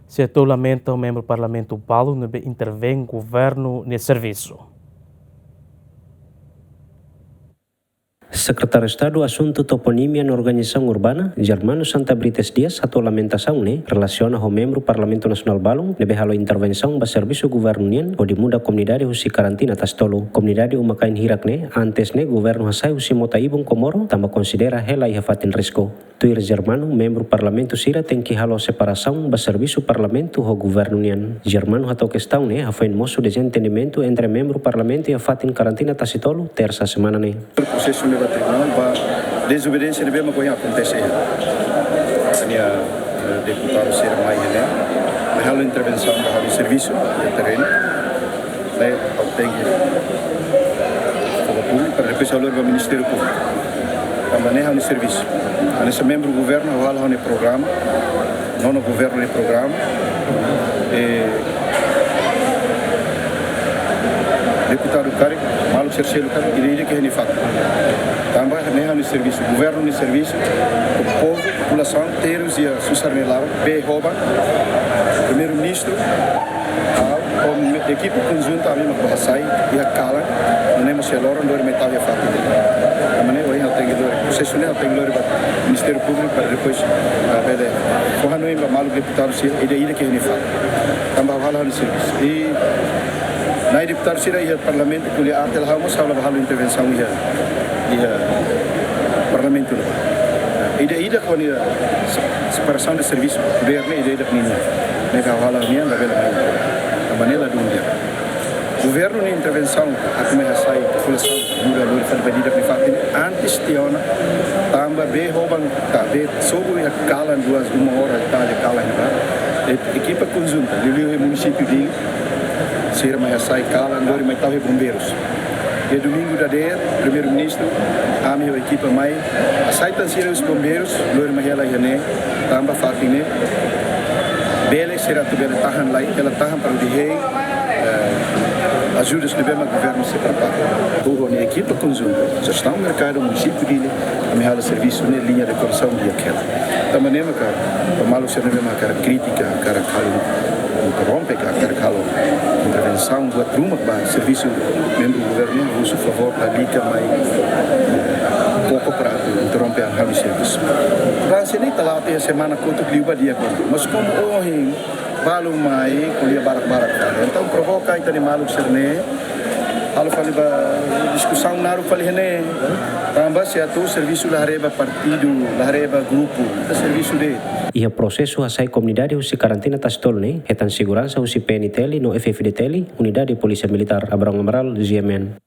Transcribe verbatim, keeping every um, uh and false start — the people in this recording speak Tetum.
Sira atu lamenta membru Parlamentu balun ne'ebé intervein governu nia servisu. Sekretáriu Estadu Asuntu Toponímia no Organizasaun Urbana, Germano Santa Brites Dias, hato'o lamentasaun ne'e relasiona ho membru Parlamentu Nasionál balun ne'ebé halo intervensaun ba servisu governu nian hodi muda komunidade husi karantina Tasitolu. Komunidade uma-kain hirak ne'e antes ne'e governu hasai husi mota ibun Comoro, tanba konsidera hela iha fatin risku. Tuir Germano, membru Parlamentu sira tenke halo separasaun ba servisu Parlamentu ho governu nian. Germano hato'o kestaun ne'e hafoin mosu dezentendimentu entre membru Parlamentu iha fatin karantina Tasitolu, Tersa semana ne'e. Prosesu ne'e ba tribunál ba dezobediénsia ne'ebé mak ohin akontese. Nia, eh, deputadu sira mai ne'e, mai halo intervensaun ba halo servisu iha terrenu. Ne'e ha'u tenke fó ba públiku para depois ha'u lori ba Ministériu Públiku. Tanba ne'e ha'u-nia servisu. Hanesan membru governu ha'u halo ha'u-nia programa. Nonu governu nia programa. E deputadu karik, maluk sira seluk karik, ida-idak iha nia fatin. Tanba ne'e ha'u-nia servisu. Governu nia servisu, povu, populasaun, terus iha susar nia laran, bee hoban, Primeiru-Ministru, ha'u, ho ekipa konjunta ami mak bá hasai iha kalan, nune'e mós iha loron lori mai tau iha fatin. Tanba ne'e ohin ha'u tenke lori, prosesu ne'e ha'u tenke lori ba Ministériu Públiku para depois, ah, bele fó hanoin ba maluk deputadu sira, ida-idak iha nia fatin. Tanba ha'u halo ha'u-nia servisu. I na'i deputadu sira iha Parlamentu ko'alia aat hela ha'u mós ha'u la bá halo intervensaun iha, iha Parlamentu ne'ebá. Ida-idak ho nia se-, separasaun de servisu, governu ida-idak ninia. Ne'e ha'u halo nian labele mai. Tanba ne'e ladún di'ak. Governu nia intervensaun, atu mai hasai populasaun, muda lori fali ba ida-idak nia fatin, antes tiha ona, tanba bee hoban, ka bee sobu iha kalan duas, uma hora, ka de kalan ba. E-, ekipa konjunta, liuliu iha munisípiu Dili, sira mai hasai kalan, lori mai tau iha bombeirus. Iha domingu dadeer, Primeiru-Ministru, ami ho ekipa mai, hasai tan sira husi bombeirus, lori mai hela iha ne'e, tanba fatin ne'e, bele sira atu bele tahan lai, hela tahan para hodi hein, eh, ajudas ne'ebé mak governu sei prepara. Ho nia ekipa konjunta, jestaun merkadu, munisípiu Dili, ami halo servisu ne'e liña de korasaun di'ak hela. Tanba ne'e maka, ba maluk sira ne'ebé mak hakarak kritika, hakarak halo interrompe, ka hakarak halo intervensaun buat ruma ba servisu membru governu, husu favór lalika mai, eh, koko para atu interrompe ha'u-nia servisu. Ranse ne'e ita la'o tiha semana kotuk liubá di'ak ona. Mas komu ohin, balun mai, ko'alia barak-barak. Entaun provoka ita-nia maluk sira-ne'e, halo fali ba diskusaun naruk fali iha ne'e. Tanba se atu servisu la haree ba partidu, la haree ba grupu, ita servisu de'it. Iha prosesu hasai komunidade husi karantina Tasitolu ne'e, hetan seguransa husi P N T L no F F D T L, Unidade Polísia Militár. Abrão Amaral, G M N.